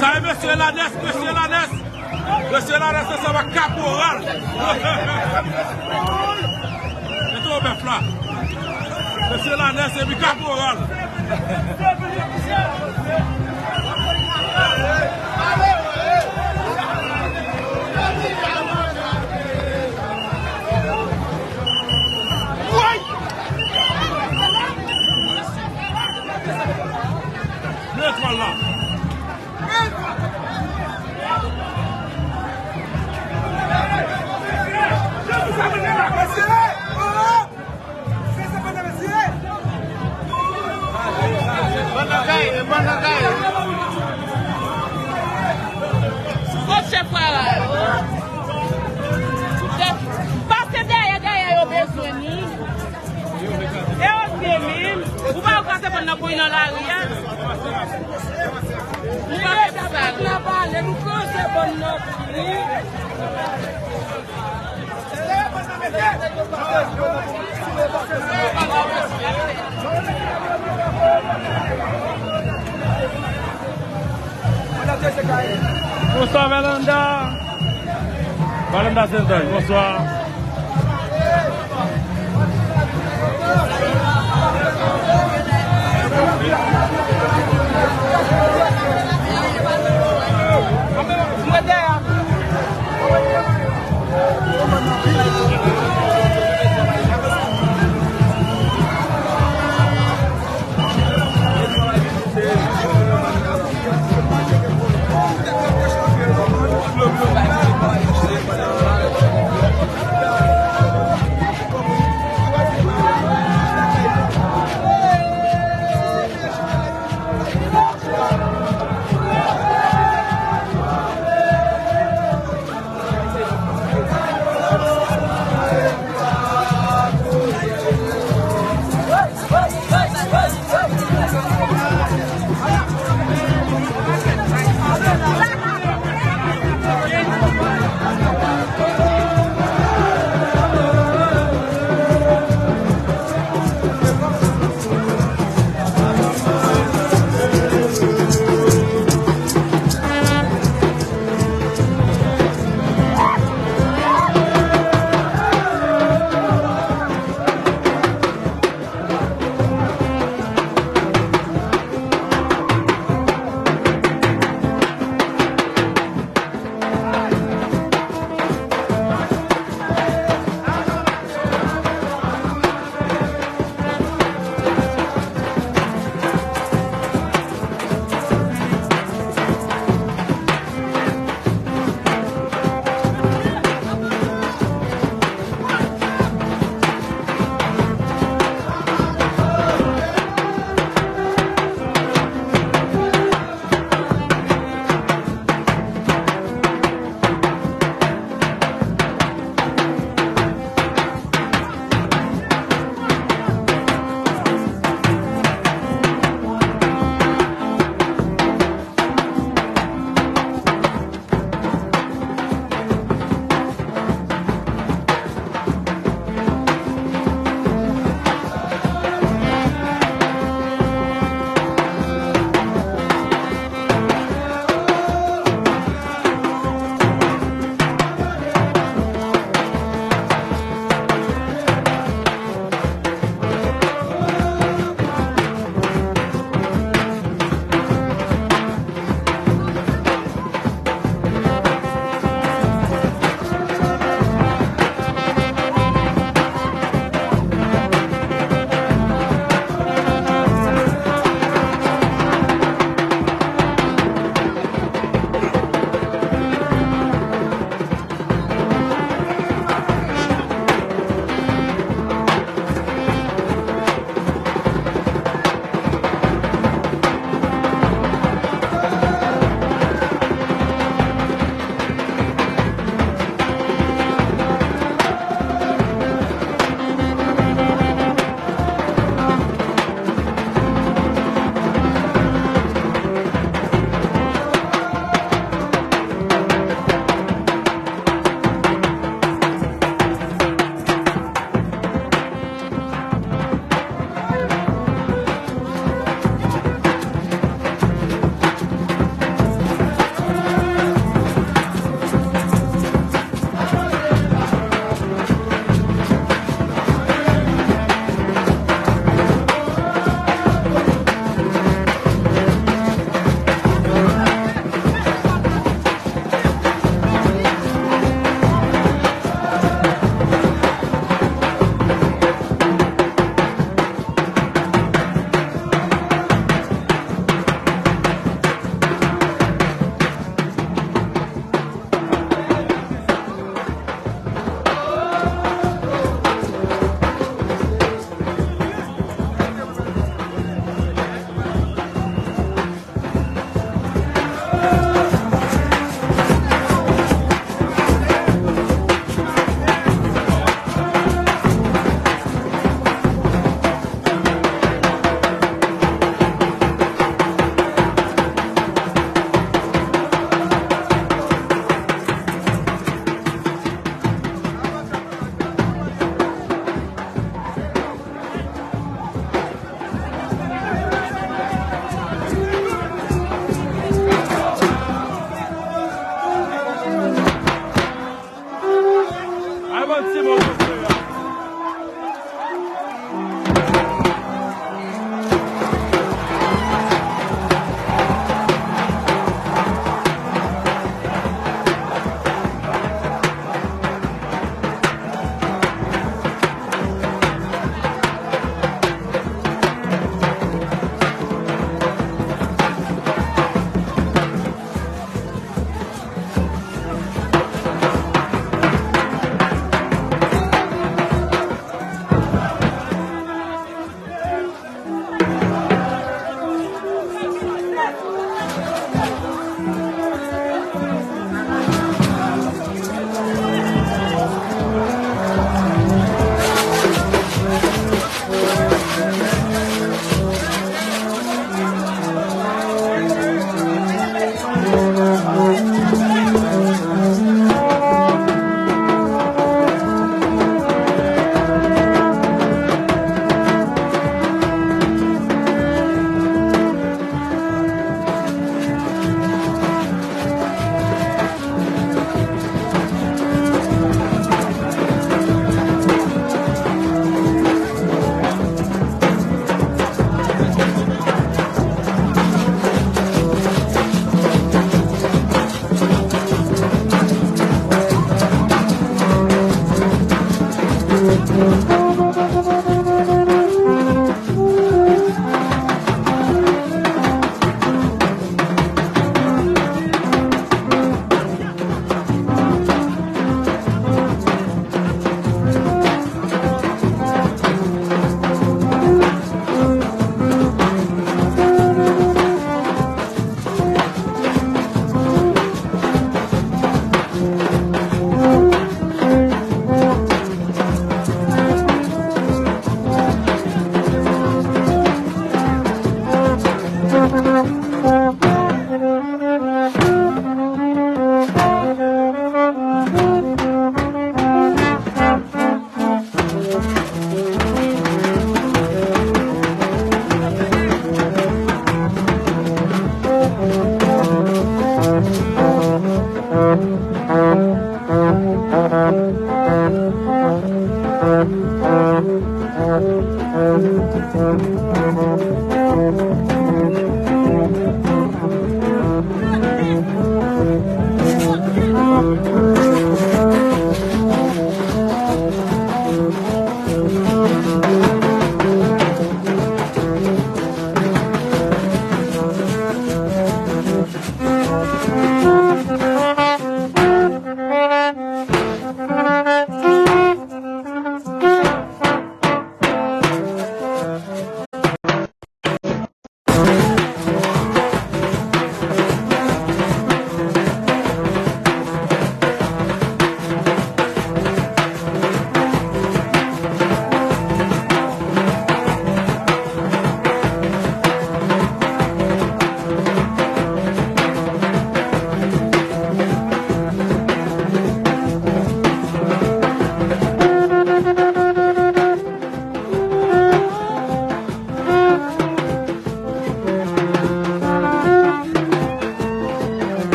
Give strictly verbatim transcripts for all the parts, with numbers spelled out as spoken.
Sa e mesye Lanès, mesye Lanès. Mesye Lanès ansanm ak kaporal. Mete w bèf la. Mesye Lanès epi kaporal. Woy! Letwal la. Kot chèf Wara? Pase dèyè, dèyè yo bezwen nou. E yo vle menm. Ou pa wè kraze bòn nan pou nan lari a? Ou pa wè sa? Nan pale, nou kraze bòn nan pou li. Bonswa, Valanda. Valanda Sentay, bonswa.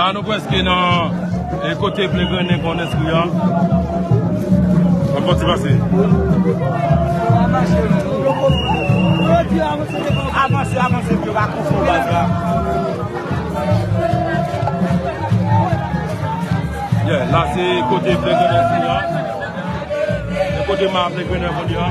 La, nou prèske nan, e, kote plen grennen konn enskri a. Ann fè ti pase. Avanse, avanse, pou yo pa konfon baz la. Yeah, la, se kote plen grennen enskri a. Se kote m ap plen grennen kounye a.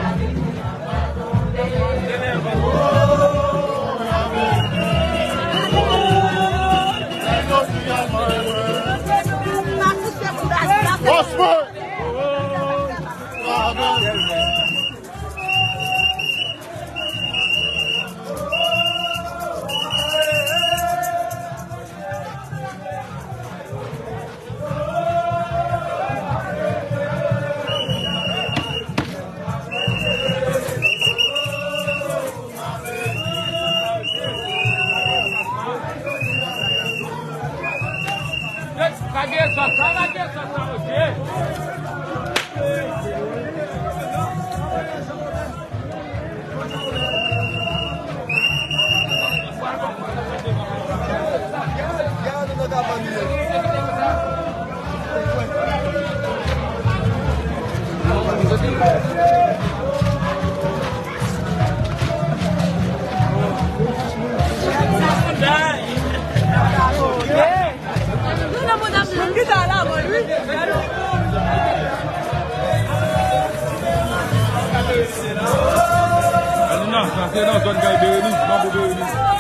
Alina, sa se nan zòn kay Bérénice, manbo Bérénice.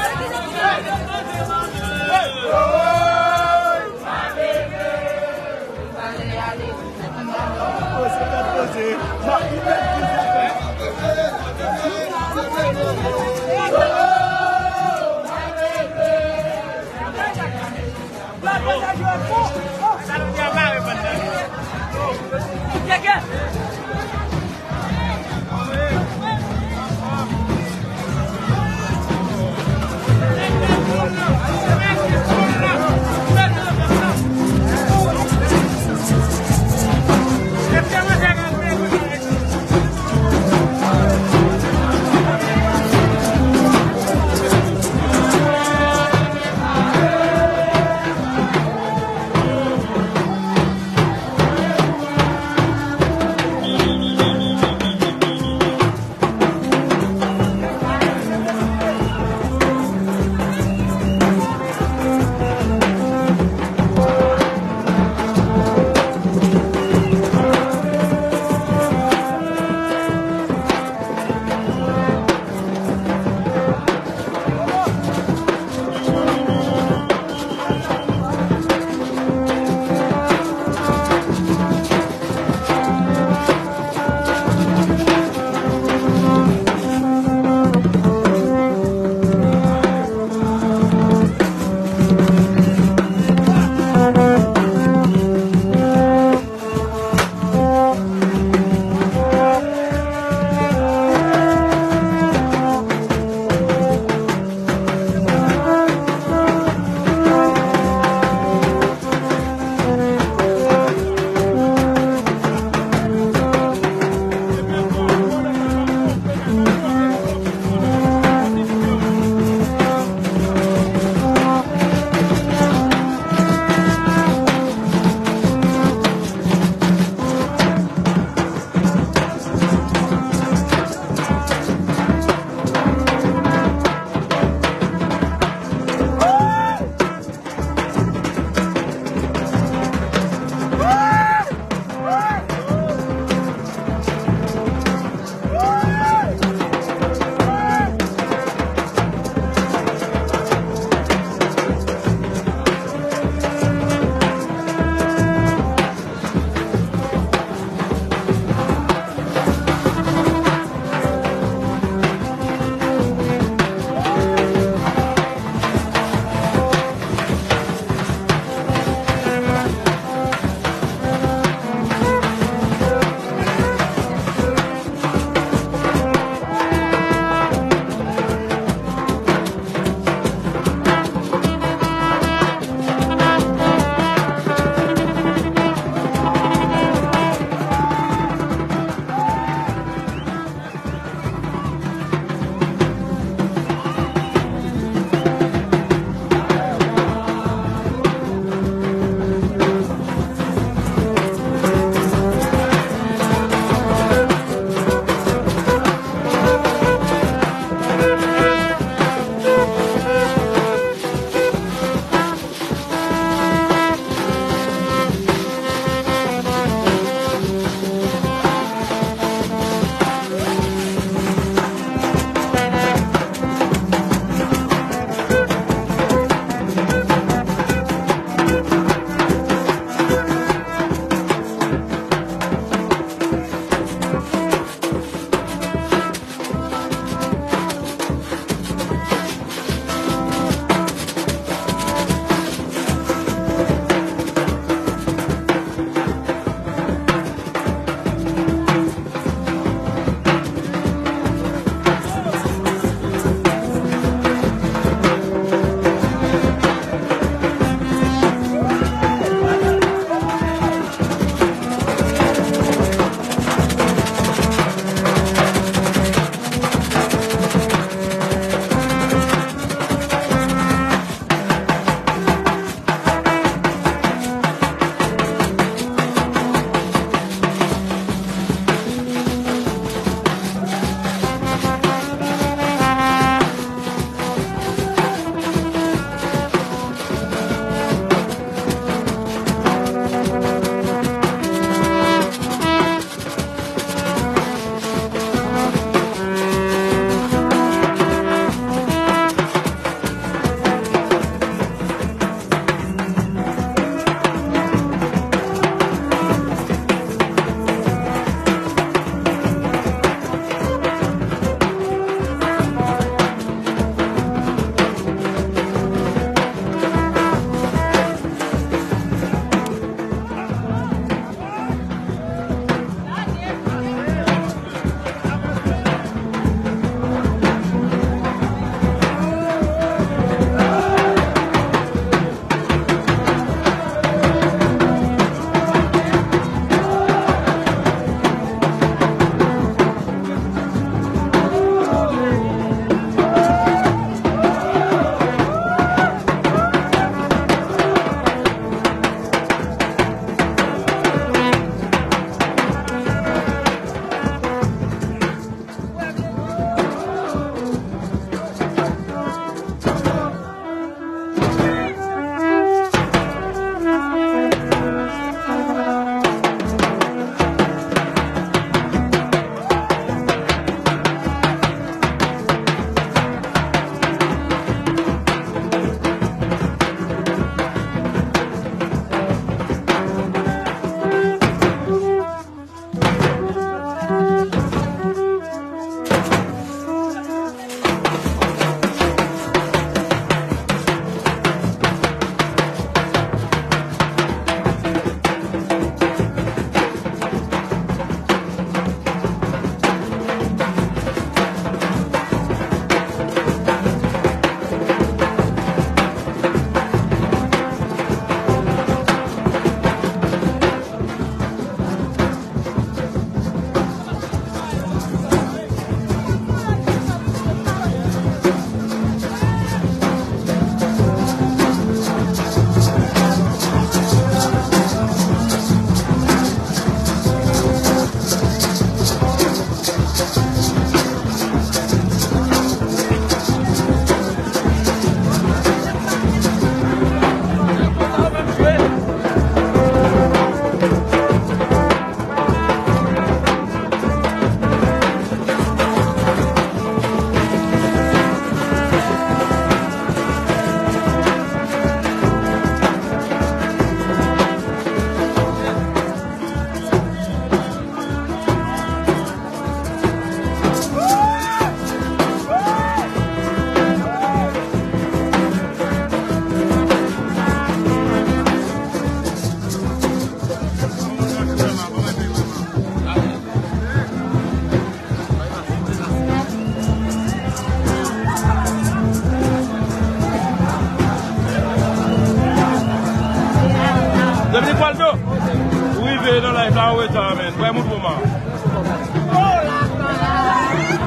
E nan live la, ou reta, men. Mwen, moun, moman.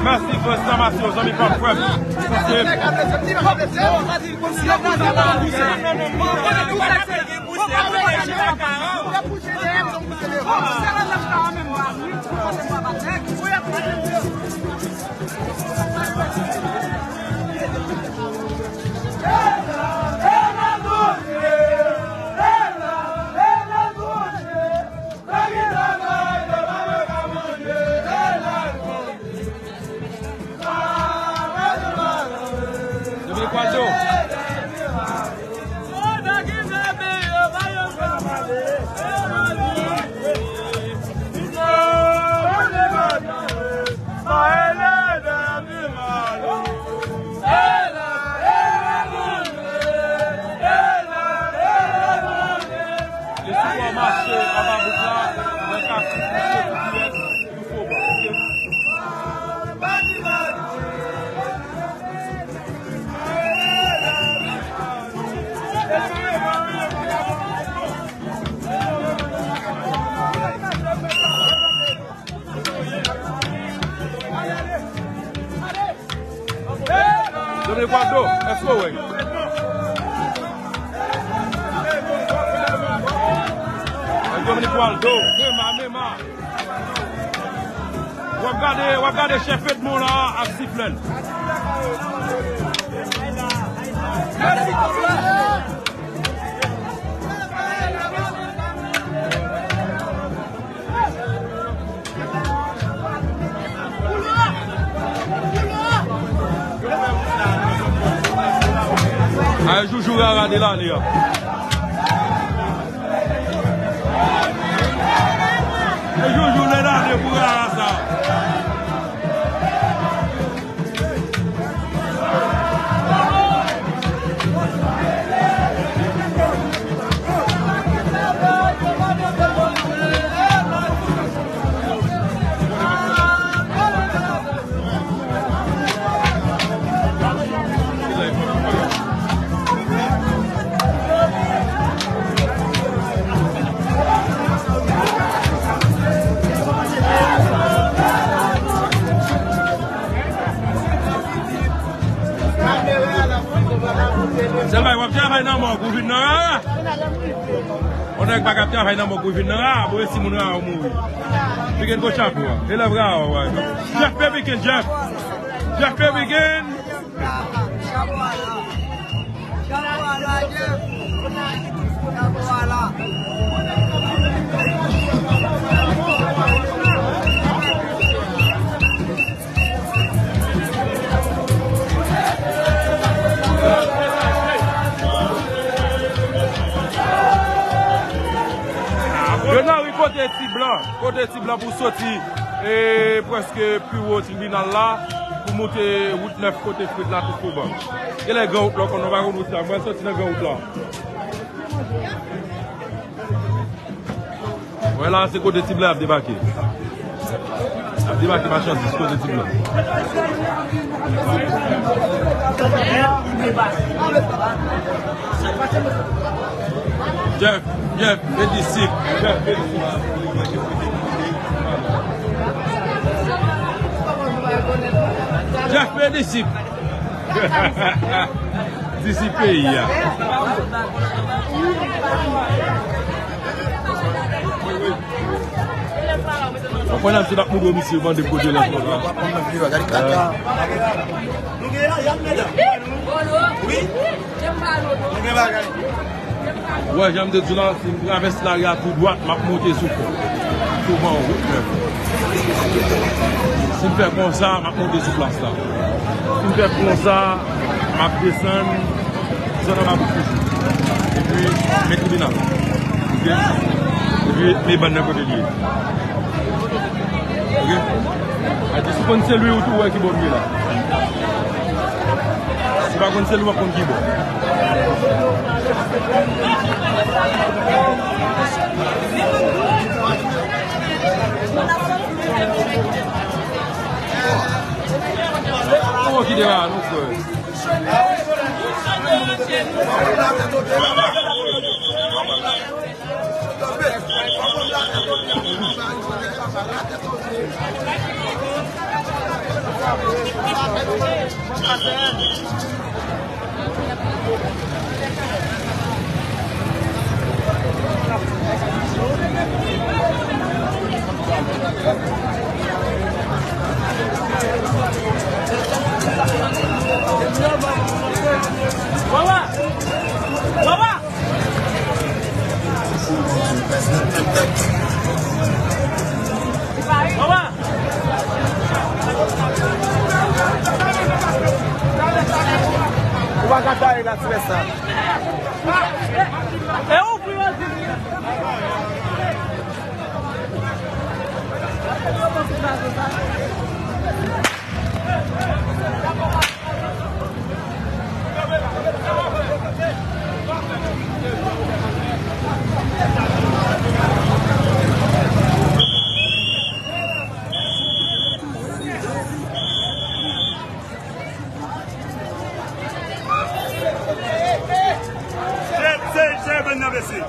Mèsi, Frans Damasio, zanmi pa m, frè m. Konseye. Dominik Waldo. Li sou bò mache anba bouk la, nan kafou pou soti dirèk pou Foban, oke? Dominique Waldo, èske w wè? Dominique Waldo, Mema, Mema. W ap gade, w ap gade chèf Edmond la ak siflè l. Ay, Joujou rara de lane a. E Joujou de lane pou rara sa. Sèl bagay, w ap travay nan mòg, ou vin nan rara. On nèg pa ka ap travay nan mòg, ou vin nan rara, bon, e si moun rara ou mouri. Pikin gwo chapo a. Elèv rara, wè. Jeff P. Pikin, Jeff. Jeff P. Pikin. Yo nan ri kote ti blan, kote ti blan pou soti, e, prèske pi wo tribinal la, pou moute wout nèf kote Fred la tout Foban. Genlè gran wout la, w konn, nou pa konn wout la, mwen soti nan gran wout la. Wè la, se kote ti blan ap debake. Ap debake machandiz kote ti blan. Jeff, Jeff, Medisip, Jeff, Medisip. Jeff, Medisip. Disi peyi a. Ou konn ap di n ap moute misye vande kote lòt bò la. Wè, jan m te di w la, si m travèse lari a tou dwat, m ap monte sou fon. Sou fon wout menm. Si m fè konsa, m ap monte sou plas la. Si m fè konsa, m ap desann, desann anba bouk toujou. Epi, men tribinal. Oke? Epi, men bann nan kote l ye. Oke? A di, si w konn se li, ou tou wè ki bò m ye la. Si w pa konn se li, w ap konn ki bò. Kòman ki dera nou, frè? Sa ti rès sa. E ou pou yo di. Sè, sè, sè, bann nan bese.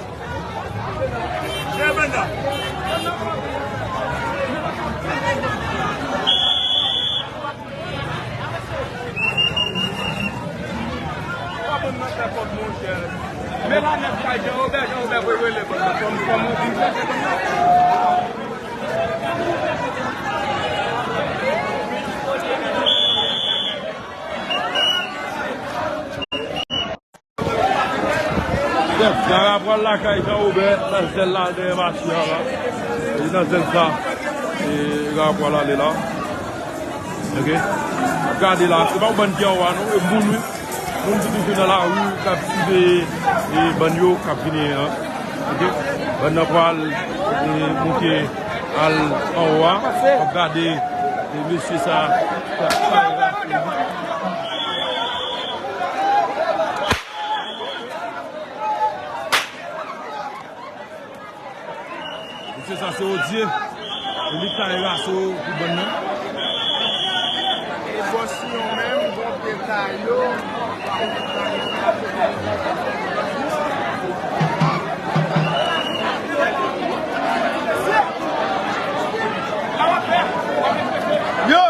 Sè, bann nan. Pa bann nan fè kòb, monchè. Men la nèg kay Jan Wobè, Jan Wobè voye rele bann nan. Kòm, kòm ou vin chèche bann nan. Yes, Gara pral lakay Jan Wobè, nan zèl la, dèyè machin an la. E nan zèl sa, e Gara pral ale la. Ok? Gade la, se pa yon bann ki anwo a non, e moun wi. Moun ki toujou nan lari, k ap siveye, e bann yo k ap vini an. Ok? Bann nan pral, e, monte al anwo a. W ap gade, e, mesye sa, k ap fè la. Mesye sa se Odye. E li k ta eraso pou bann nan. E bòs yo menm, bon detay yo. Yo!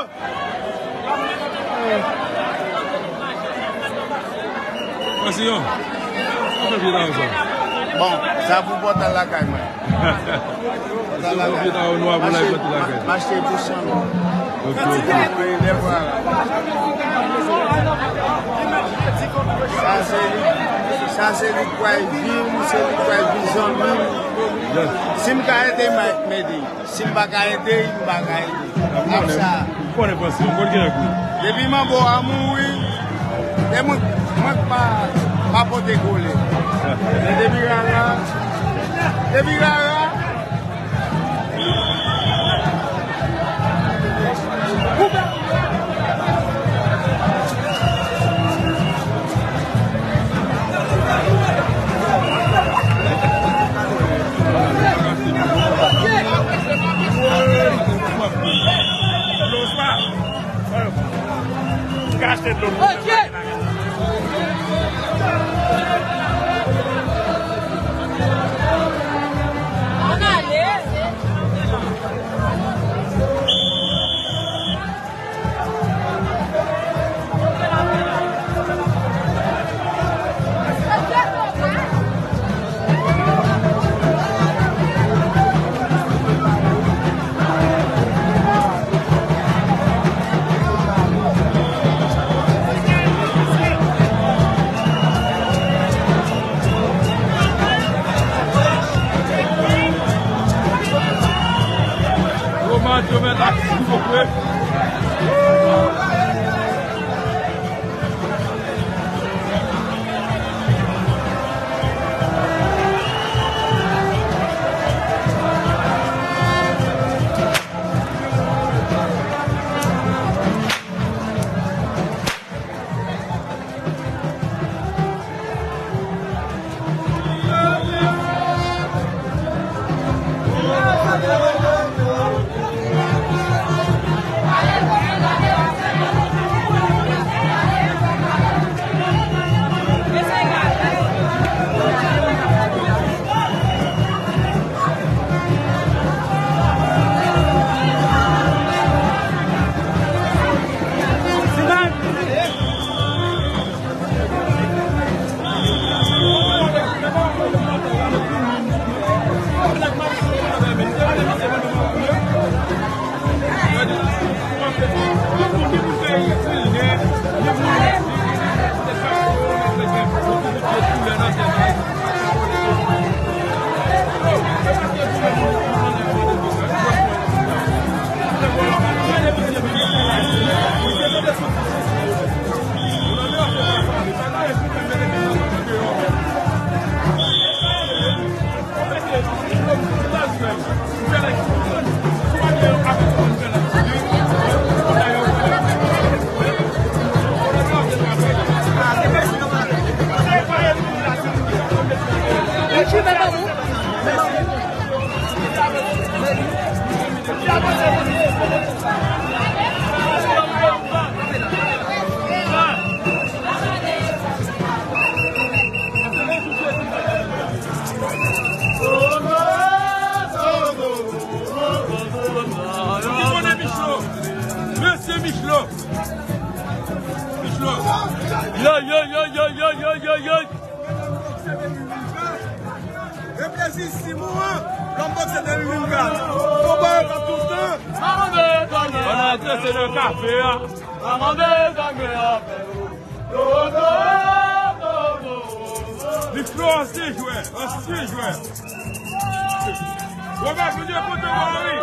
Bon, sa pou pòtal lakay mwen. Pòtal lakay. M achte pou san. Ok, ok. Sa se li, sa se li k pral vi m, se li k pral vi zanmi m. Si m ka ede, m ap ede. Si m pa ka ede, m pa ka ede. Ap sa. Ou konnen panse, ou konn gen nèg wi. Depi manbo a mouri, e mwen, mwen pa, pa pote kole. Men depi rara, depi rara, Roman, yo mèt ak si vou pre. Simon an, lòm bòksè de Lilingad. Konba yo pa tout tan. Pandan l trese nan kafe a. Li flo ansyen jwè, ansyen jwè. Robert, Bondye pote w, wi.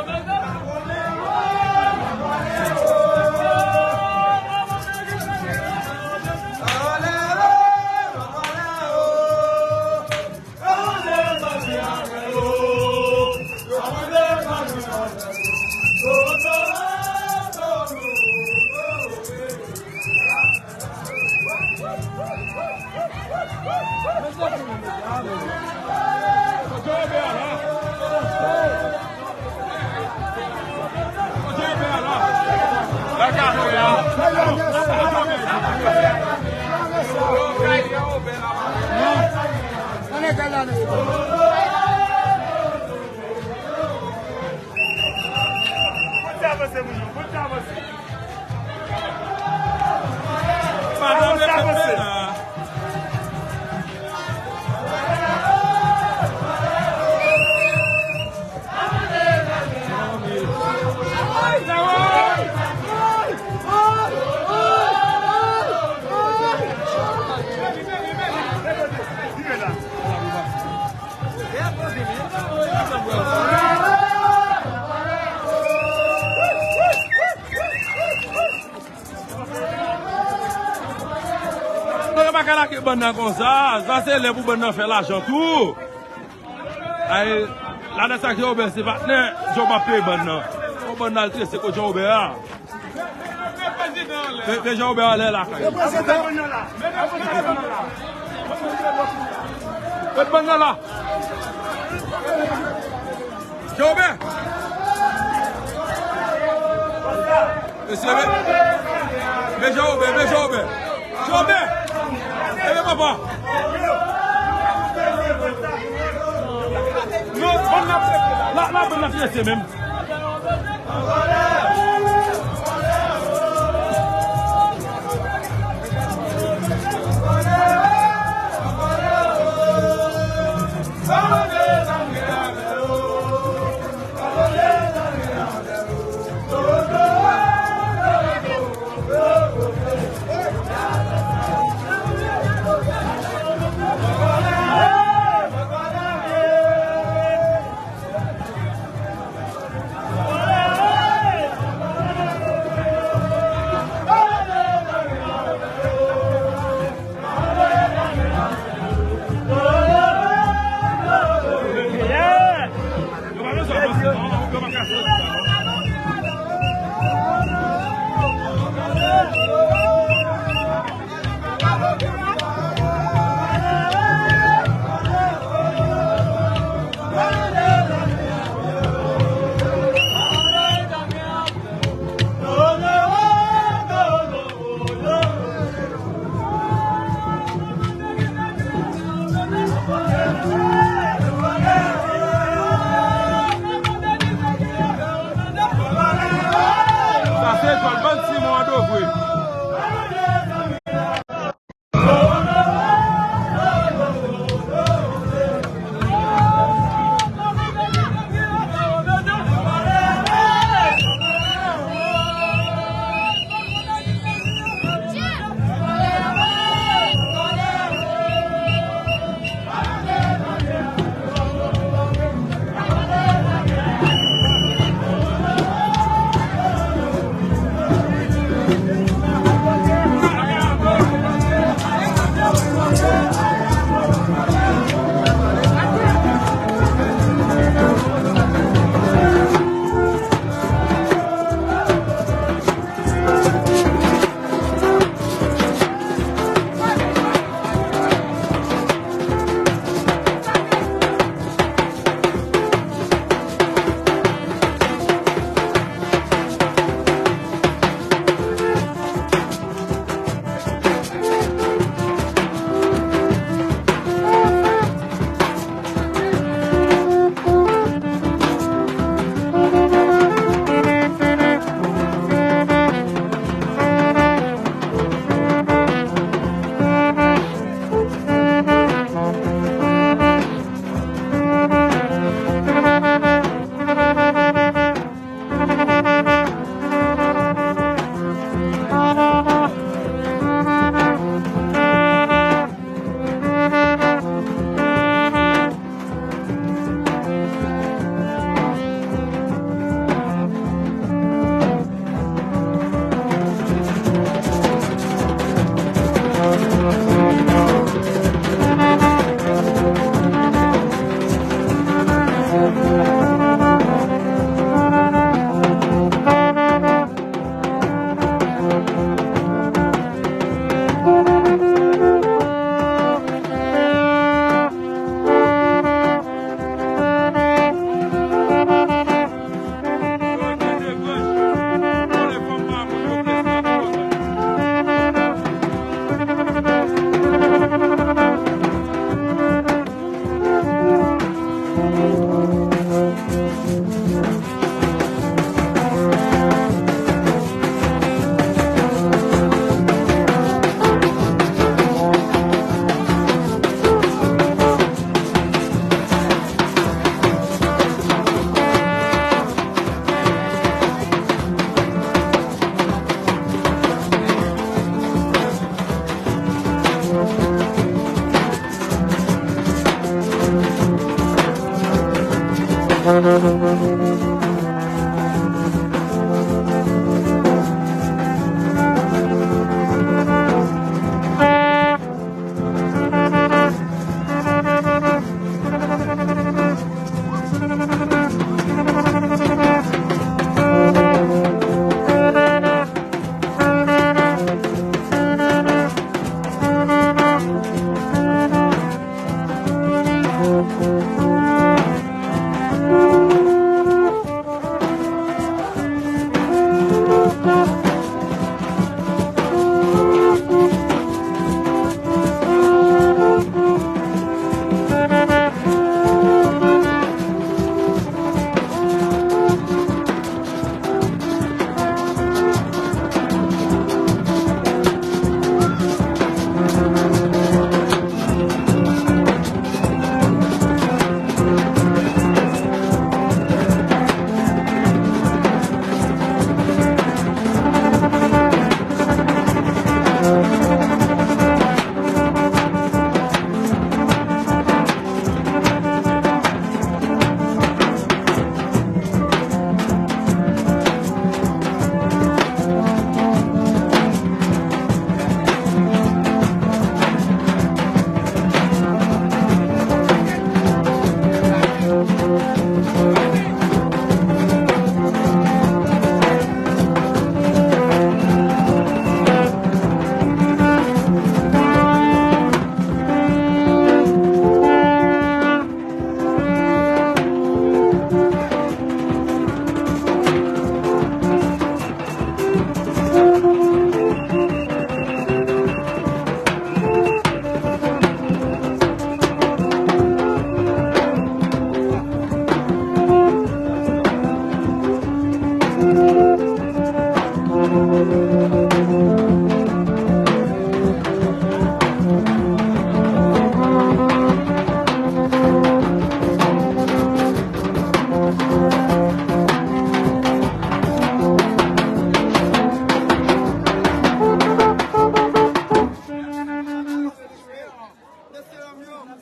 Madanm le pèp la. Yo pa ka lage bann nan konsa. Sa se lè pou bann nan fè lajan tou. Ay, la nan sa ki Obè se patnè, Job ap peye bann nan. Fò bann nan al trese kot Jan Obè a. Pe-, pe Jan Obè anlè lakay. Met bann nan la. Jan Obè. Mesye, men, men Jan Obè, men Jan Obè. Jan Obè! Ebe papa! Non, bann nan, la, la, bann nan trese menm.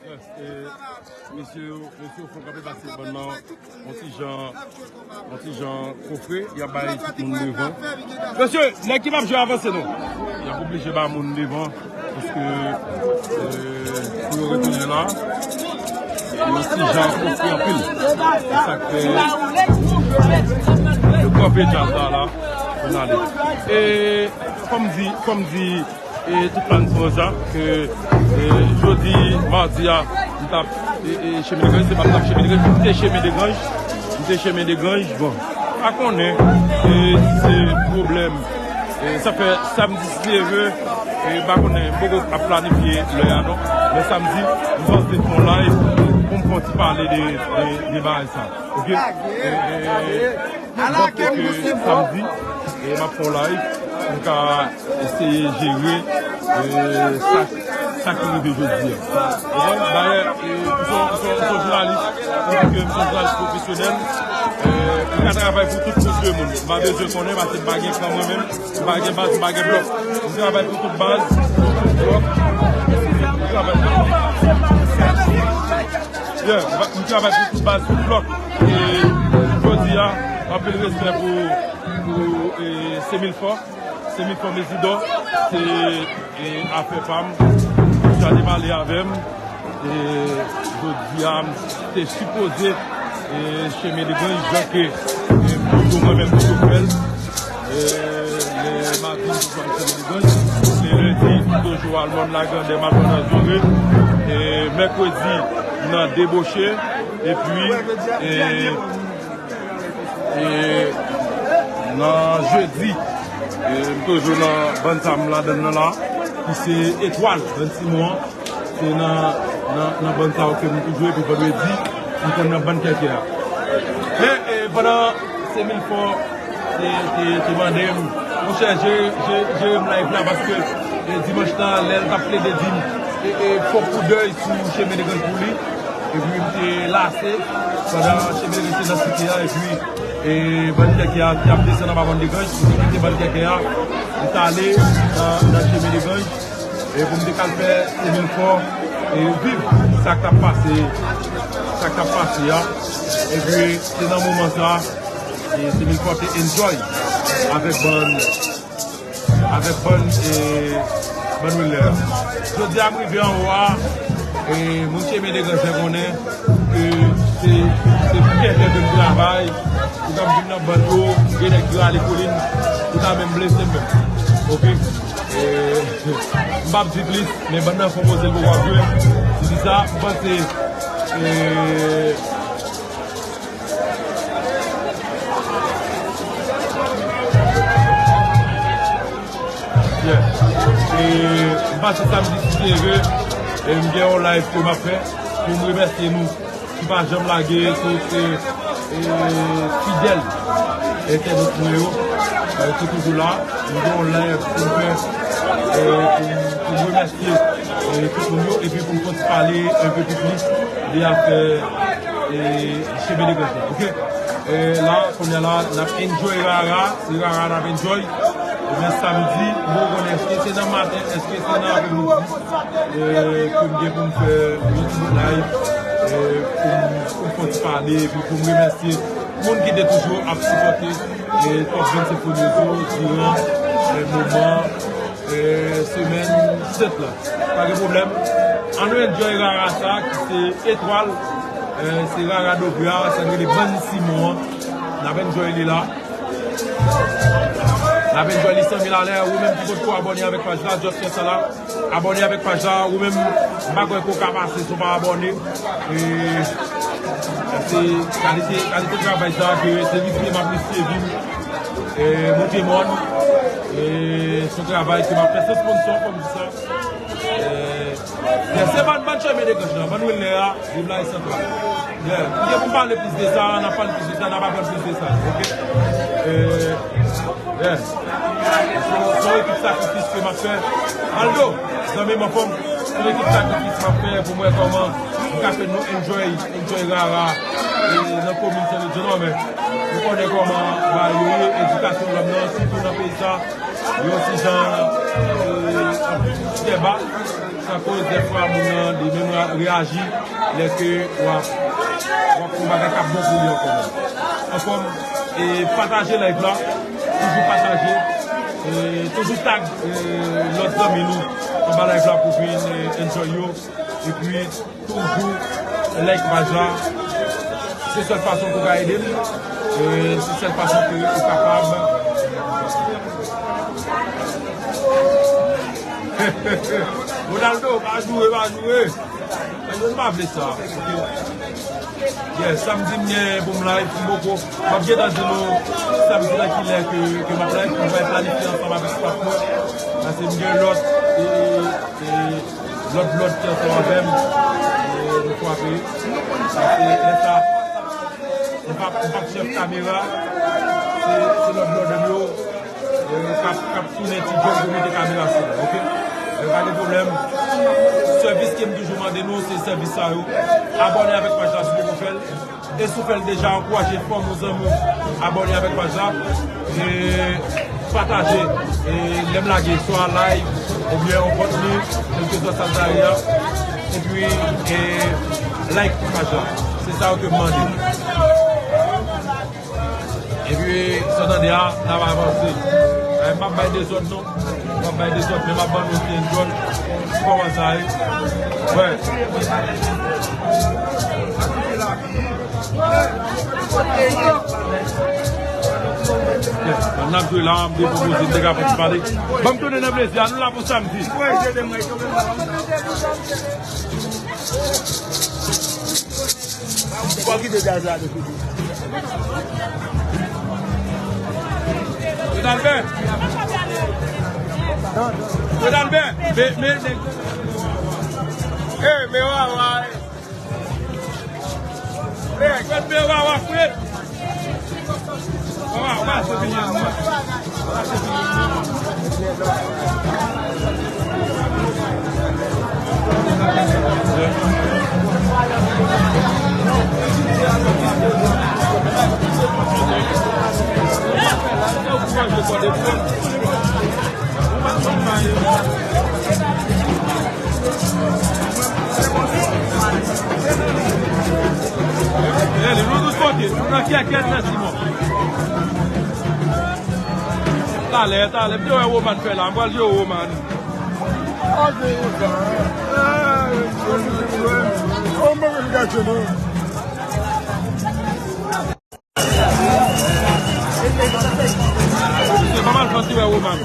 Yes, e, mesye yo, mesye yo fè kanpe pase bann nan yon ti jan, yon ti jan kofre, y ap bay tout moun devan. Mesye, nèg ki p ap jwe avanse non. Y ap oblije ba moun devan, paske, e, pou yo retounen la, yon ti jan kofre anpil. Se sa k fè yo kanpe djaz la, la, pou n ale. E, kòm di, kòm di, e tout fans Rosa, ke, e, jodi madi a, m t ap, e, e, Chemin de Grange, se pa m t ap Chemin de Grange, m te Chemin de Grange, m te Chemin de Grange, bon, pa konnen, e, si se pwoblèm, e, sa fè samdi, si Dye vle, e, pa konnen, m poko ap planifye lè a non, men samdi, m panse fè yon live pou m fè yon ti pale de, de, de bagay sa, oke? E, e, e, Mwen panse ke samdi, e, m ap fè yon live, m ka eseye jere, e, sa, sa ki rive jodi a. Ou konprann? Dayè, e, m se yon, m se yon, m se yon jounalis, m di ke m se yon jounalis pwofesyonèl, e, m ka travay pou tout gwoup de moun. M pa bezwen konnen paske m pa gen kan mwen menm, m pa gen baz, m pa gen blòk. M travay pou tout baz, tout blòk. M travay pou tout baz, tout blòk. E jodi a, anpil respè pou, pou, e, Semilfò. Semilfò Mezidò, se, e, afè pa m. Deja te pale avè m. E jodi a, m te sipoze, e, Chemin de Grange, jan ke, e, m toujou mwen menm toujou fè l. E, le madi, m toujou al Chemin de Grange. Le lendi, m toujou al Mòn Lagrandè, m al Mòn Anzore. E, mèkredi, nan Deboche. Epi, e, e, nan jedi, e, m toujou nan bann sa m ladann nan la, ki se Etwal, bann Simon an. Se nan, nan, nan bann sa yo ke m toujou, epi vandredi, m konn nan bann kèkè a. Men, e, pandan Semilfò te, te, te mande m, monchè, jere, jere, jere m live la, paske, e, dimanch la, lè l t ap plede di m, e, e, fò koudèy sou Chemin de Grange pou li, epi m te lase, pandan Chemin de Grange te nan site a, epi, e, bann kèkè a te ap desann anba Mòn de Grange, m te kite bann kèkè a, m t ale nan, nan Chemin de Grange, e pou m te kal fè Semilfò, e viv sa k t ap pase, sa k t ap pase a. Epi se nan moman sa, e se Milfò te enjoy avèk bann, avèk bann, e, bann Wilner. Jodi a m rive anwo a, e moun Chemen de Granjan konnen ke se, se pou kèk lè ke m travay, pou ka m vin nan bann yo, gen nèg ki rale kolin, pou ka menm blese m menm. Oke? E, m p ap di plis, men bann nan fè yon koze l poko ap jwe. Se di sa, m panse, e, Yeah. E m pase samdi si Dye vle, e m gen yon live ke m ap fè pou m remèsye nou ki pa janm lage, tout, e, e, fidèl entènot mwen yo, e, ki toujou la. M gen yon live pou m fè, e, pou, pou m remèsye, e, tout moun yo, epi pou m kontinye pale enpe pi plis de afè, e, Chemen de Granjan. Oke? E, la, kounye a la, n ap enjoy Rara, se Rara n ap enjoy. Ebyen, samdi, nou konnen, èske se nan maten, èske se nan aprèmidi, e, ke m gen pou m fè yon ti bout live, e, pou m, pou m fè yon ti pale, epi pou m remèsye moun ki te toujou ap sipòte, e, Top Vennsenk Pwomye Jou diran, e, moman, e, semèn sèt la. Pa gen pwoblèm. Ann nou enjoy Rara sa, ki se etwal, e, se Rara Dovra, sa n rele Bann Simon an. N ap enjoy li la. N ap enjoy li san mil alè. Ou menm ki potko abòne avèk paj la, just fè sa la. Abòne avèk paj la. Ou menm, m pa kwè ke w ka pase san w pa abòne. E, se kalite, kalite travay sa ke se li ki m ap mesye vin, e, monte mòn. E, se yon travay ke m ap fè san sponsò, kòm di sa. E, Yeah, se bann, bann Chemen de Granjan, bann Wilner a, Rivyè Santral. Yeah, m gen pou m pale plis de sa, n ap pale plis de sa, n ap aprann plis de sa, oke? E, yeah. Se, se yon ekip sakrifis ke m ap fè. Aldo, zanmi m anfòm, se yon ekip sakrifis m ap fè pou m wè kòman m ka fè nou enjoy, enjoy Rara, e, nan komin Sen Lwi, non, men nou konnen kòman bagay yo ye, edikasyon lòm nan, sitou nan peyi sa, yo se jan, e, ap fè ba. Sa koz dèfwa moun nan li menm re-, reyaji lè ke w ap, w ap fè yon bagay k ap bon pou li ankò. Anfòm, e pataje live la, toujou pataje, e toujou tag, e, lòt zanmi nou anba live la pou vin, e, enjoy yo. Epi, toujou like paj la. Se sèl fason pou w ka ede m. E se sèl fason ke ou kapab. Ronaldo, pa joure, pa joure. Ronaldo, m pa vle sa. Yeah, samdi m gen pou m live, m poko. M ap gentan di nou samdi nan kilè ke, ke m ap live, pou m bay planifye ansanm avèk staff mwen. Paske m gen lòt, e, e, lòt blòd ki ansanm avè m, e, nou kwape. Paske lè sa, m p ap, m p ap chèf kamera, se, se lòt blòd m yo, e, k ap, k ap tounen ti djòb pou mete kamera sou, oke? Men pa gen pwoblèm. Sèvis ke m toujou mande nou, se sèvis sa yo. Abòne avèk paj la si w poko fè l. E si w fè l deja, ankouraje fanmi w, zanmi w abòne avèk paj la. E pataje, e lè m lage swa live oubyen yon kontni, kèlkeswa sa l ta ye a. Epi, e like paj la. Se sa yo ke m mande. Epi, sa w tande a, n ap avanse. E, m p ap bay dezòd non. M ap bay dezòd, men m ap ban nou ti enjoy. Kòman sa ye? Wè. Yes, n ap jwe la, m te pwopoze, m te ka fè ti pale. Ban m tounen nan plezi a, nou la pou samdi. Fò kite djaz la de kote. Ronaldo. Ronaldo. Me, me, me. Eh, me Wawa. Me, me Wawa, frè. Nan kèkèt, mèsi, bon. Talè, talè, m te wè Roman fè la, m pral jere Roman. Se pa mal santi wè Roman.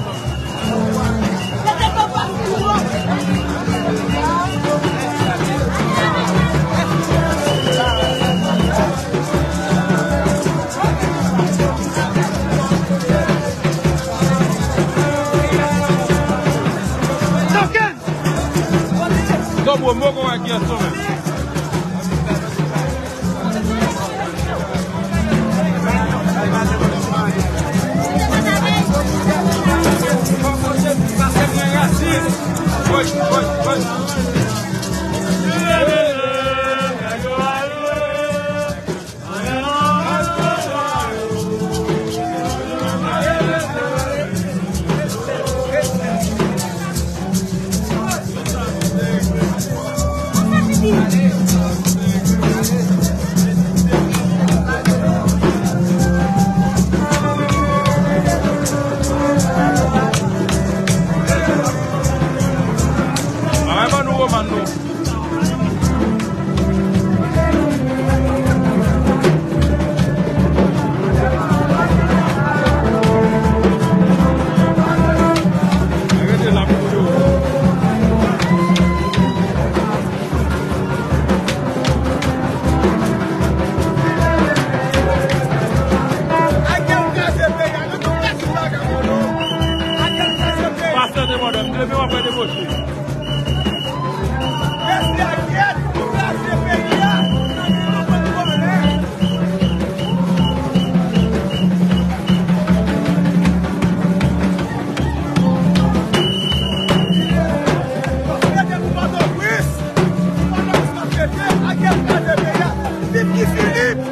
Gwo moko wè Gerson menm. Ay, ban nou Roman nou. Pastè de mòdèl, m leve w ap fè deboche. Mesye Ariel, ou kraze peyi a. Ou konn vòlè. Mete pou Pòtoprens. Pòtoprens ap pete. Ariel kraze peyi a. Viv Guy Philippe.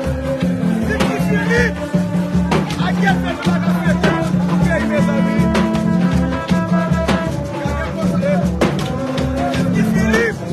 Viv Guy Philippe. Ariel fè nou pa ka fete pou peyi, mezanmi. Gade kote. Guy Philippe.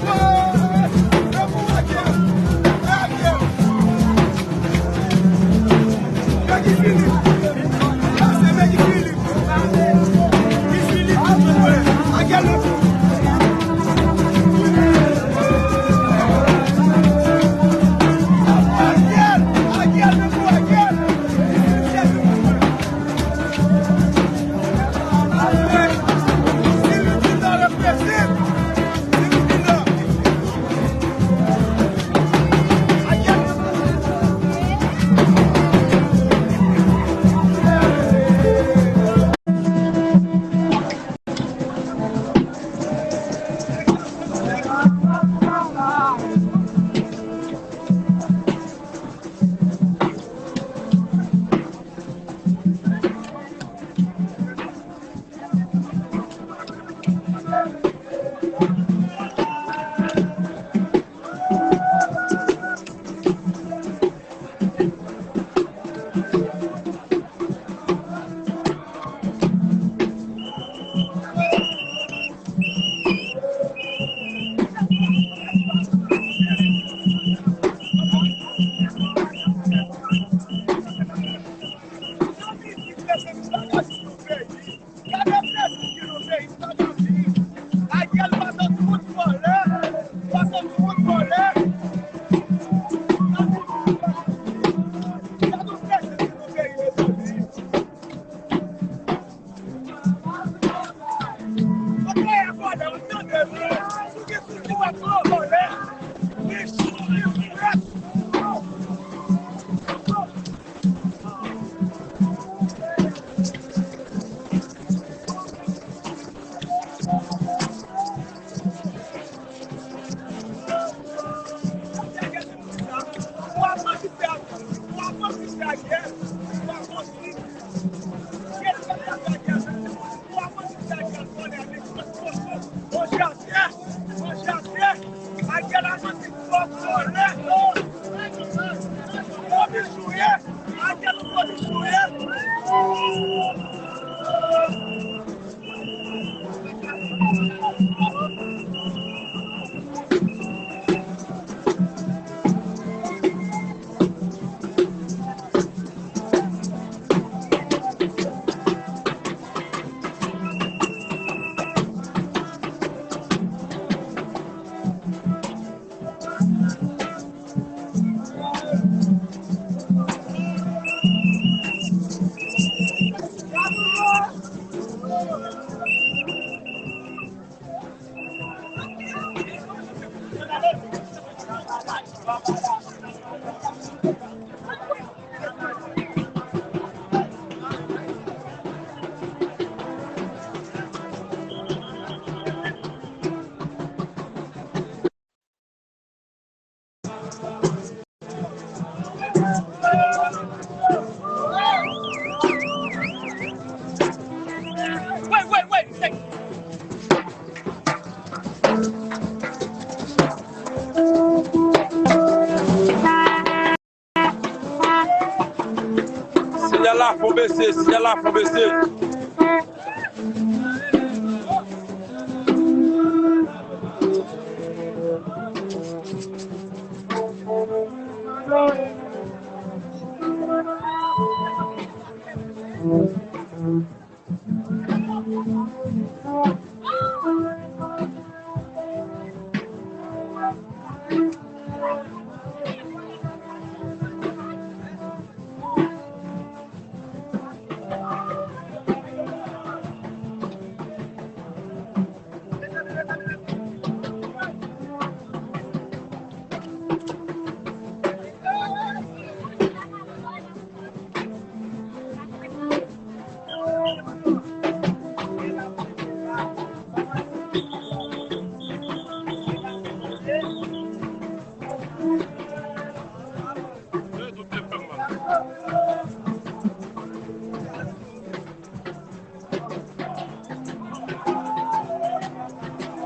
Siyal la fò bese, siyal la fò bese.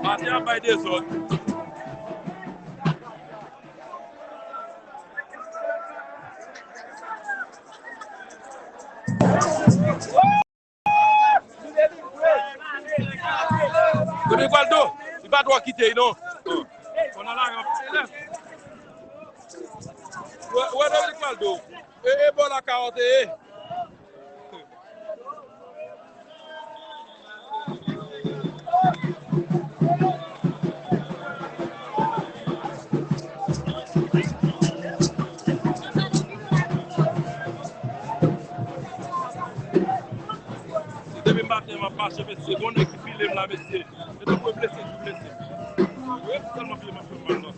Maten ap bay dezòd. Domingo Aldo, li pa dwe kite, non. Konn ala yon ti lè. Wè, wè Domingo Aldo. E, e bò la kawòt e. Se depi maten m ap mache, mesye. Gon nèg ki file m la, mesye. Se tankou e blese ki blese. Wi, sèlman file m ap fè m mal, non.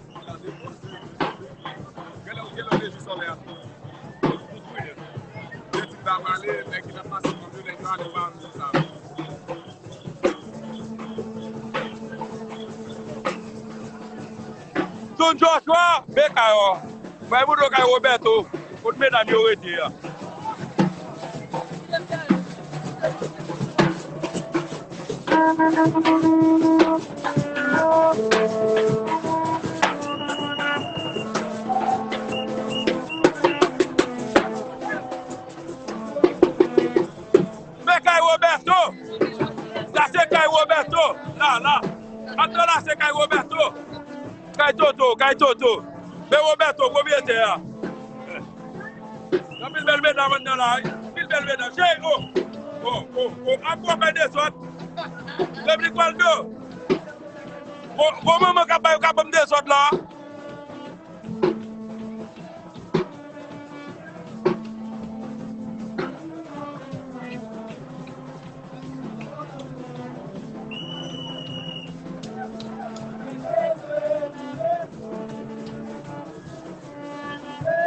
Genlè, genlè w deji sòlè a. Yo di m ta pale, nèg ki t ap pase kòm yo, nèg yo ale pa ann di sa. Don Joshua, Bekay, bay moun yo kay Roberto, kot medam yo rete a. Men kay Roberto. Sa se kay Roberto. La, la. Antre la, se kay Roberto. Kay Toto, kay Toto. Men Roberto, pwopriyetè a. Anpil bèl medam anndan la, wi. Anpil bèl medam. Cheri, oh. Oh, oh, oh. Ap pran fè dezòd. Replik Waldo. Bon, bon manman k ap bay, k ap ban m dezòd la.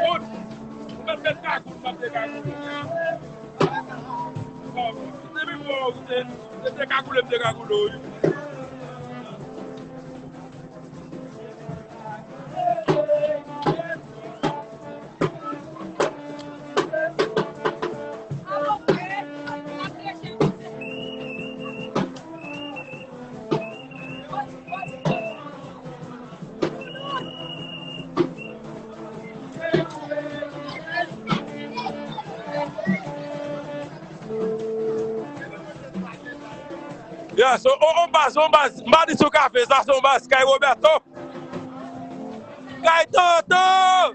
Wood, ou mèt met kagoul, m ap dekagoule. Bon, depi fò ou te, te dekagoule, m dekagoule w, wi. Yes, on, on baz, on baz. M pa di sou kafe, sa se on baz. Kay Roberto. Kay Toto.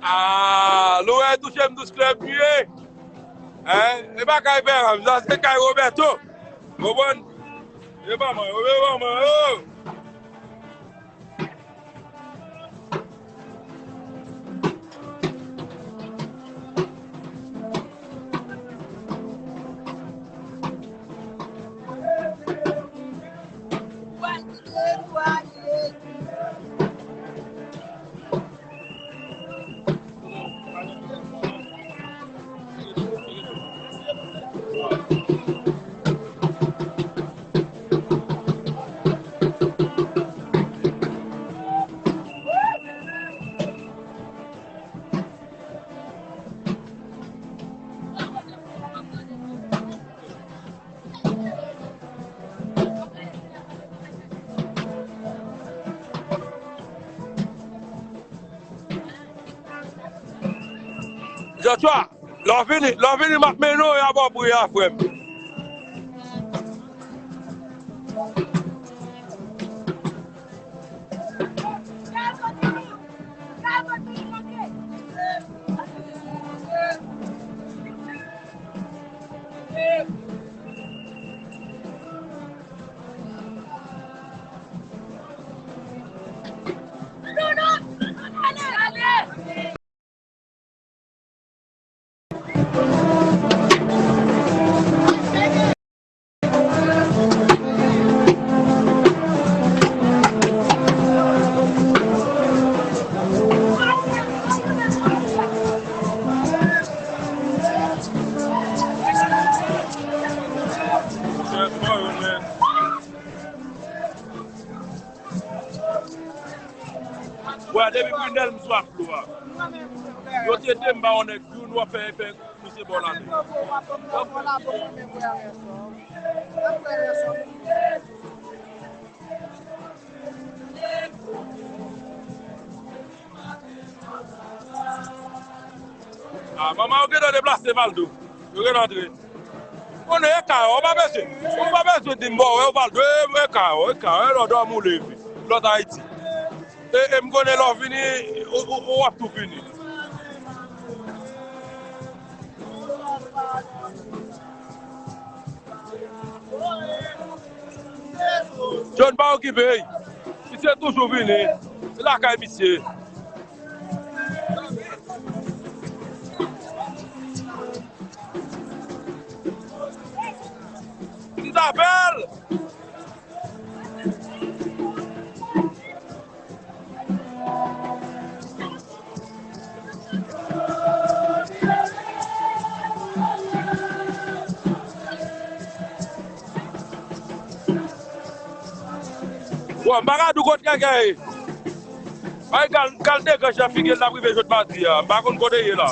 Ah, Louwè touche m dous klèb li ye. Hein? E pa kay Pèranm, sa se kay Roberto. Konprann? E pa mwen, e pa mwen, oh! Joshua, lè w vini, lè w vini, m ap mennen w a bò pri a, frè m. Wè, depi Brunel m sou aflo a. Yo te de m ba yon nèg youn w ap fè epè misye bò la. Ah, manman, yo gentan deplase Valdo. Yo gentan antre. Konnen e ka yo, ou pa bezwen. Ou pa bezwen di m bò, wè, Valdo, e, e ka yo, e ka yo, e lòt dòmi ou leve. Lòt Ayiti. E, e m konnen lè w vini, ou, ou, ou ap tou fini. John pa okipe, ey. Misye toujou vini. Se lakay misye. Isabelle! Bon, m pa ka di w kot kèkè ye. Bay kal, kal deganj nan figi l, l ap rive jodi madi a. M pa konn kote l ye la.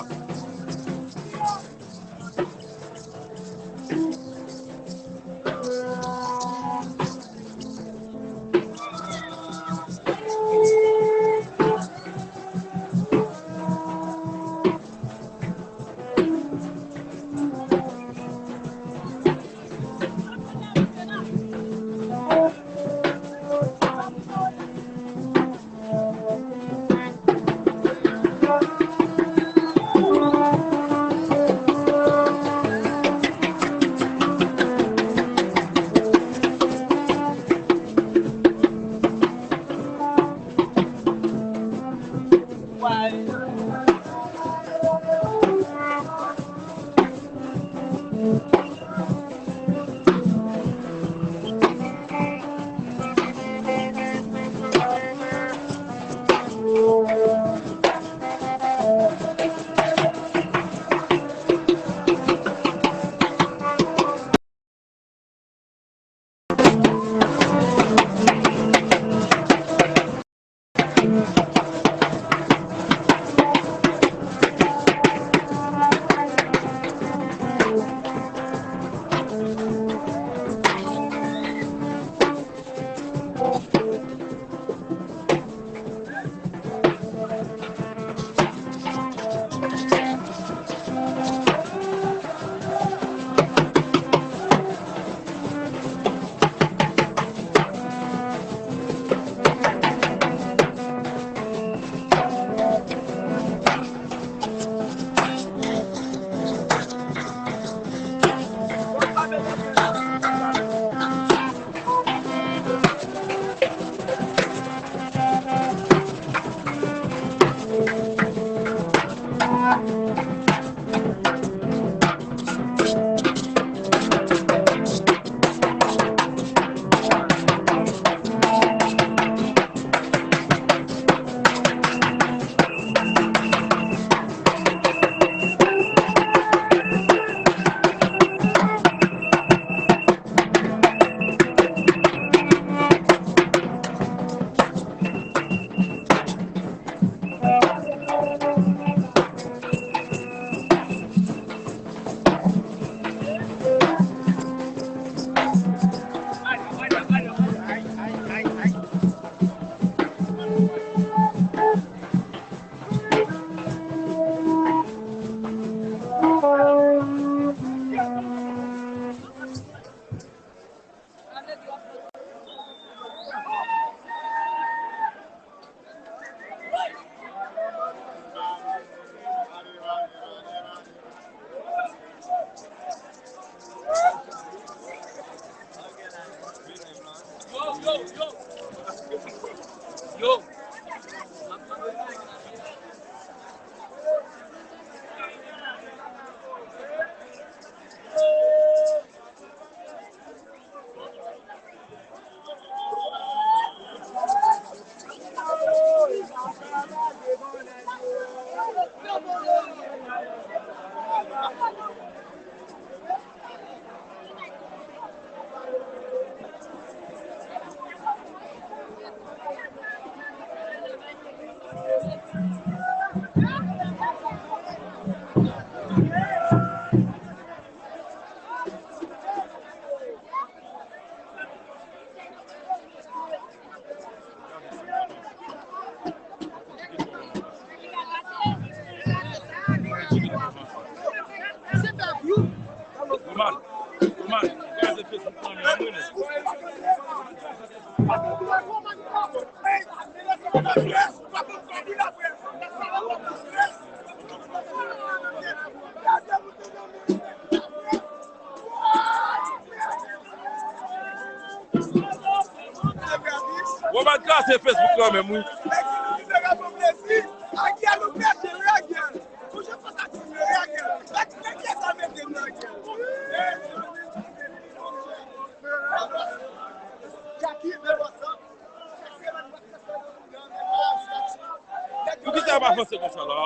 Roman, Roman, kraze Facebook lan, men anmwene. Roman kraze Facebook lan menm, wi. Poukisa yo pa avanse konsa la?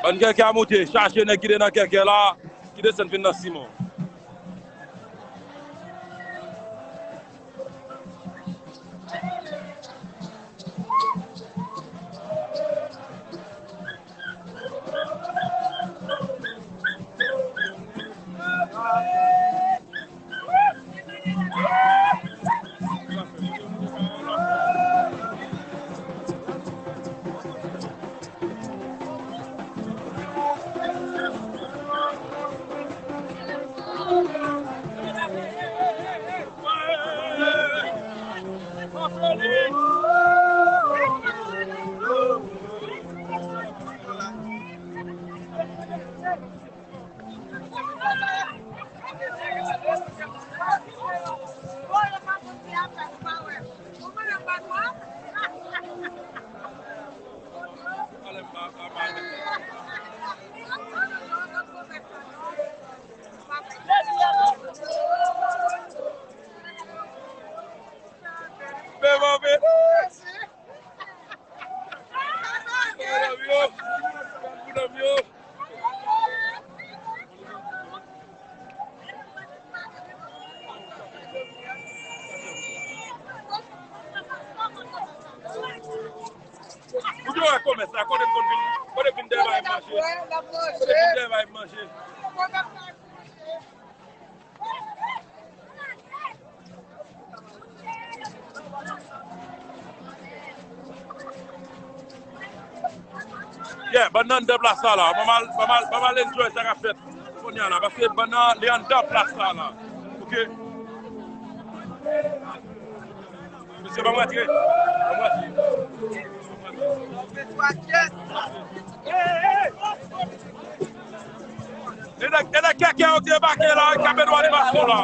Bann kèkè a moute, chache nèg ki te nan kèkè la, ki desann vin nan siman. Ou gen wè komès la, kote m konn vin, kote m vin dèyè bay manje. Kote m vin dèyè bay manje. Yeah, bann nan anndan plas la la. Ban m al, ban m al, ban m al enjoy sa k ap fèt kounye a la. Paske bann nan, li anndan plas la la. Ok? Mesye, ban m rantre. Ban m rantre. E nèg, e nèg kèkè yo ki debake la, k ap fè nou animasyon la.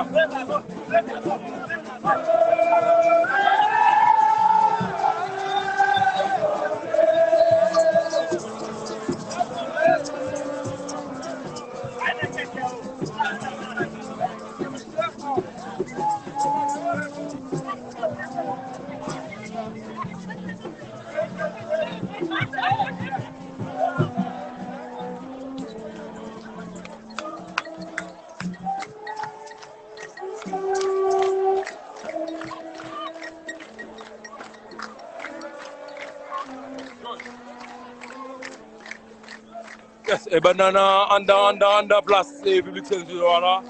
Yes, e bann nan anndan, anndan, anndan plas, e piblik Sen Silva la.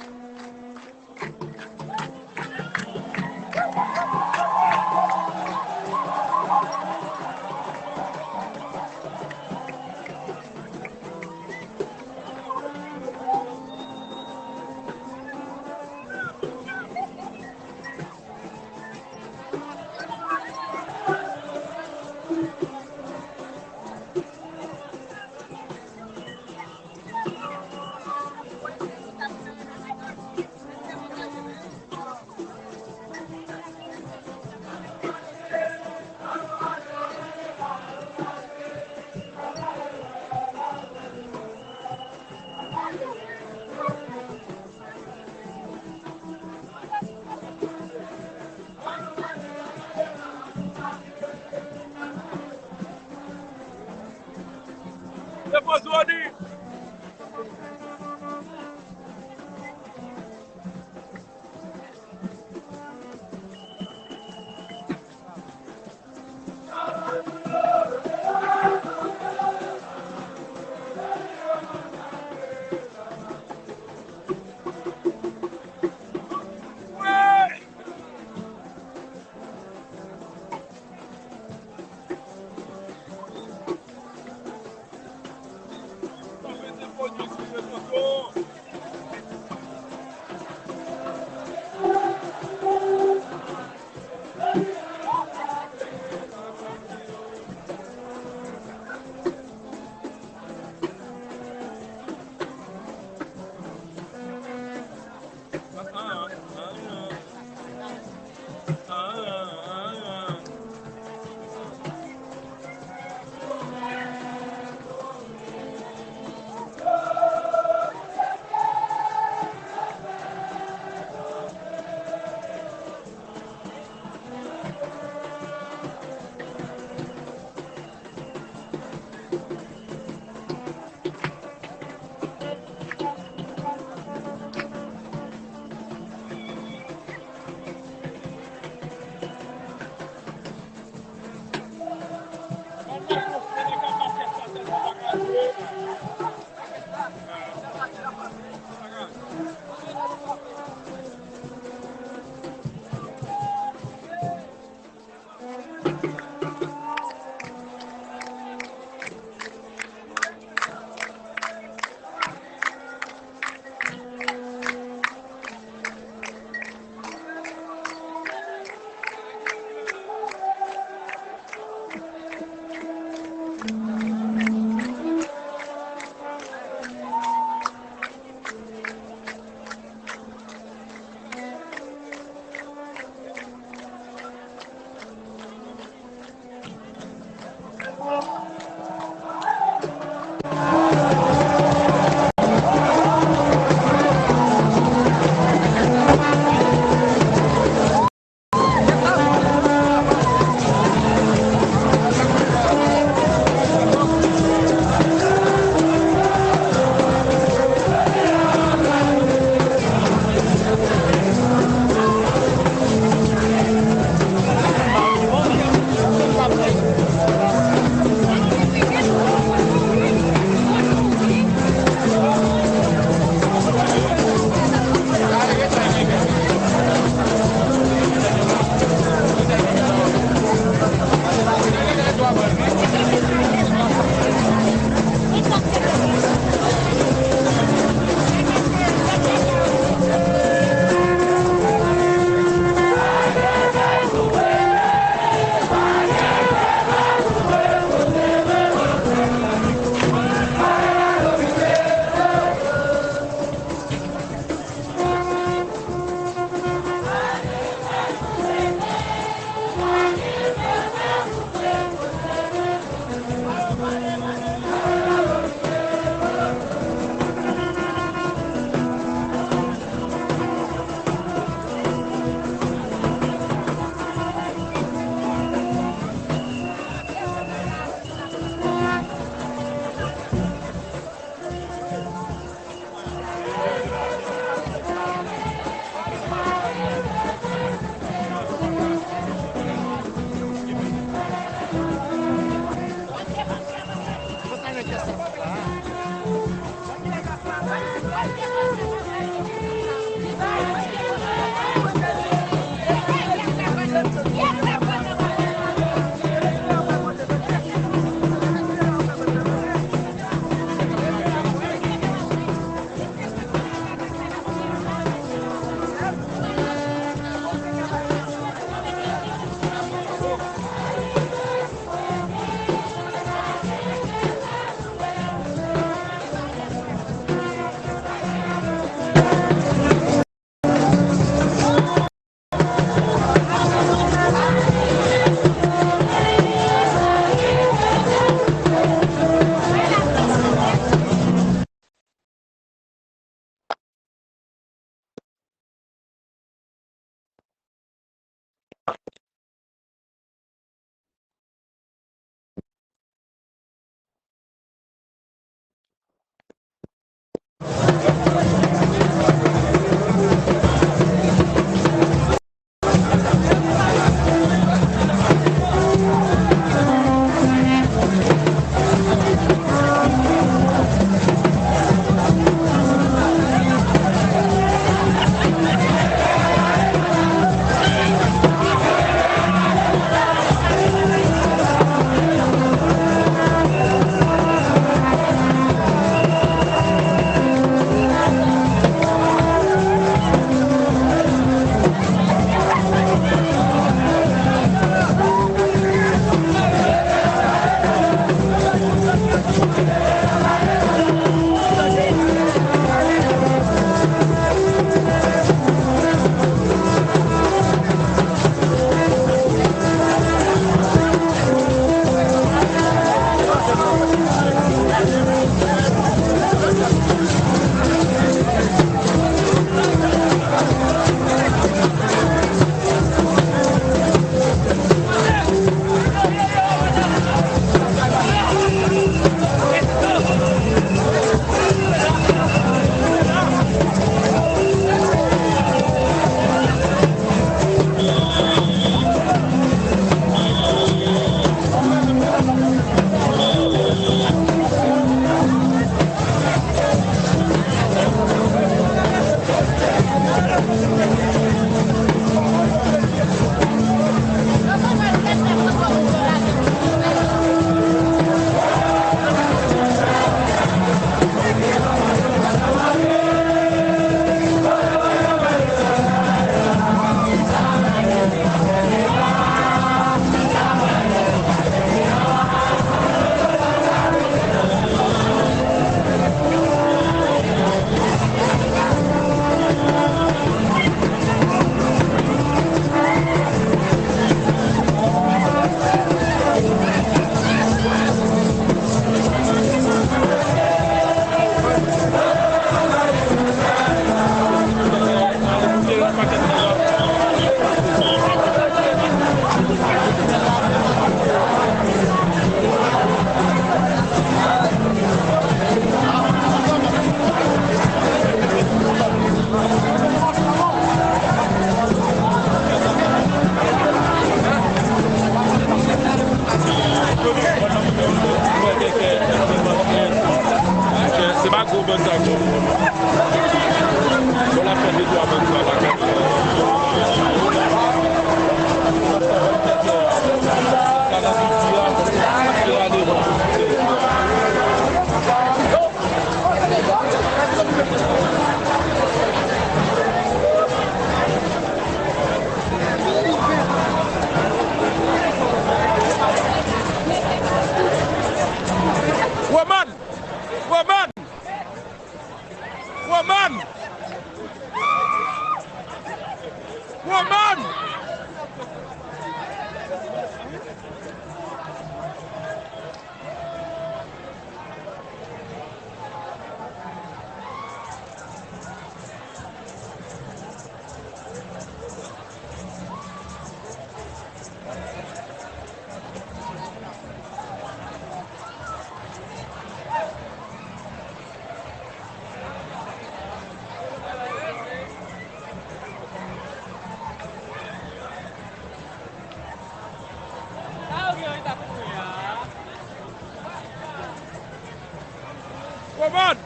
Roman! Roman! Roman! Roman! Roman!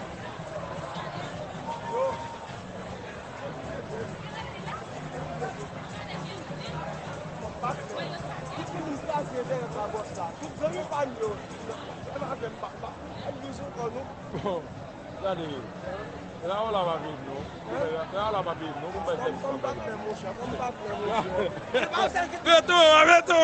Bon, gade, Raoul la pa vin non. Raoul la pa vin non. Pou bay sèvis konsa la. Beto, Beto!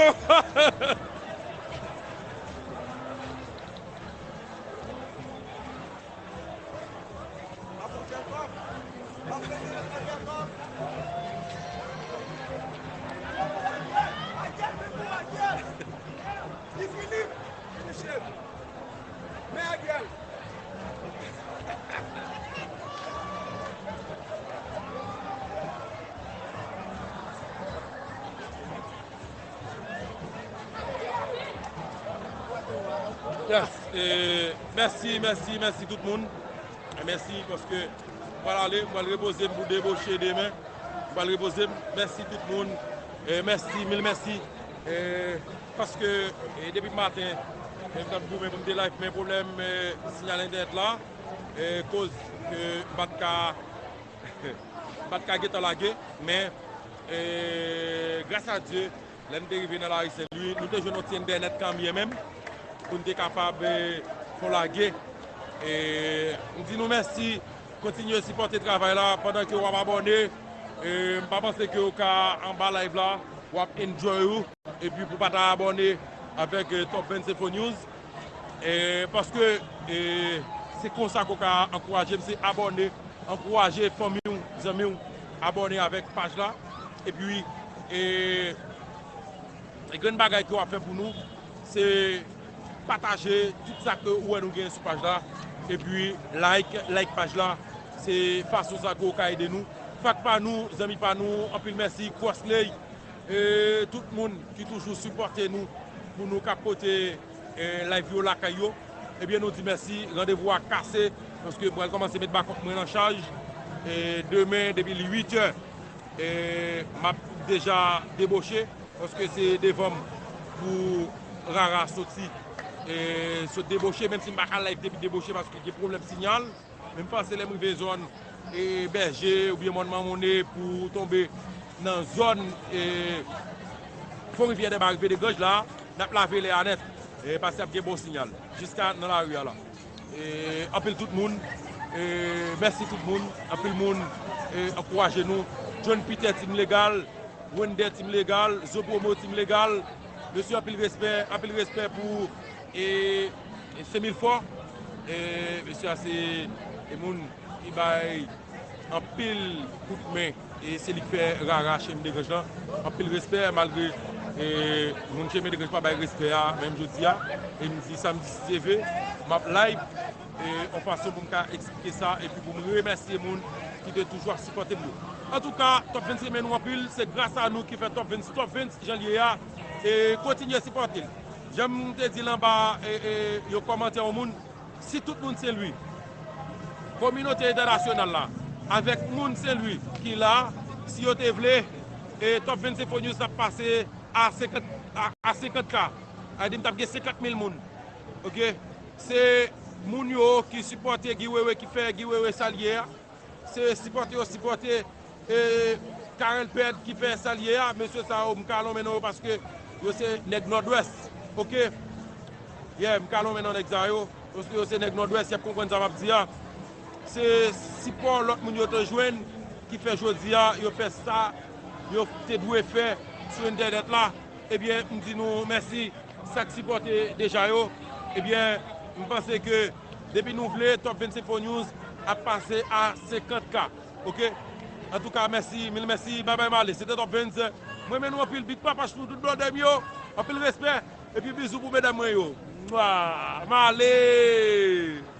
Yes, e, mèsi, mèsi, mèsi tout moun. E mèsi paske m pral ale, m pral repoze m pou deboche demen. M pral repoze m. Mèsi tout moun. E mèsi, mil mèsi. E, paske, e, depi maten, e, m t ap goumen pou m te live, men pwoblèm, e, siyal entènèt la, e, koz ke m pa t ka, m pa t ka gentan lage, men, e, gras a Dye, lè n te rive nan lari Sen Lwi, nou te jwenn yon ti entènèt kanmenm pou n te kapab, e, fè lage. E, m di nou mèsi, kontinye sipòte travay la pandan ke w ap abòne. E, m pa panse ke w ka anba live la, w ap enjoy ou. Epi pou pa ta abòne avèk, e, Top Vennsenfo News. E, paske, e, se konsa ke w ka ankouraje m, se abòne, ankouraje fanmi w, zanmi w, abòne avèk paj la. Epi, e, e grenn bagay ke w ap fè pou nou, se pataje tout sa ke ou wè nou genyen sou paj la. Epi, like, like paj la. Se fason sa ke w ka ede nou. Fak pa nou, zanmi pa nou, anpil mèsi, Crossley. E tout moun ki toujou sipòte nou pou nou ka pote, e, live yo lakay yo. Ebyen, nou di mèsi. Randevou a kase, paske m pral kòmanse met bakòp mwen nan chaj. E demen, depi li uit è, e m ap deja deboche, paske se devan m pou Rara soti, e sot deboche, menm si m pa ka live depi deboche, paske gen pwoblèm siyal. Men m panse lè m rive zòn, e, Bèje oubyen Mòn Manmonnen pou tonbe nan zòn, e, Fon Rivyè Dèba rive Degranj la, n ap lave lè a nèt, e, paske ap gen bon siyal jiska nan lari a la. E, anpil tout moun, e, mèsi tout moun, anpil moun, e, ankouraje nou. John Peter, Team Legal, Wender, Team Legal, Zo Promo, Team Legal. Mesye, anpil respè, anpil respè pou, e, e Sen Milfò. E mesye a se, e moun ki bay anpil kout men. E se li k fè Rara Chemen Degranj lan. Anpil respè, malgre, e, moun Chemen Degranj pa bay respè a, menm jodi a. E m di samdi, si Dye vle, m ap live. E, yon fason pou m ka eksplike sa, epi pou m remèsye moun ki te toujou ap sipòte m yo. Antouka, Top Vennsenk renmen nou anpil, se gras a nou ki fè Top Vennsenk, Top Vennsenk jan l ye a, e kontinye sipòte l. Jan m te di l anba, e, e, yon kòmantè yon moun, si tout moun Sen Lwi, kominote entènasyonal la, avèk moun Sen Lwi ki la, si yo te vle, e Top Vennsenk Info News t ap pase a senkant, a, a senkant K. Sa vle di m t ap gen senkant mil moun. Oke? Se Moun yo ki sipòte Guy Wewe, ki fè Guy Wewe sa l ye a, se sipòte yo sipòte e, Carel Pèd ki fè sa l ye a. Mesye sa yo, m ka lonmen non yo paske yo se nèg Nòdwès. Oke? Yeah, m ka lonmen non nèg sa yo. Paske yo se nèg Nòdwès, y ap konprann sa m ap di a. Se sipò lòt moun yo te jwenn ki fè jodi a yo fè sa yo te dwe fè sou entènèt la. Ebyen, m di nou mèsi. Sa k sipòte deja yo, ebyen, m panse ke depi nou vle, Top vennsenk Pro News ap pase a senkant K. Oke? Antouka, mèsi, mil mèsi, babay, m ale. Se te Top vennsenk. Mwen renmen nou anpil, Big Papa, pou tout blòdè m yo. Anpil respè. Epi bizou pou medam mwen yo. Mwa! M ale!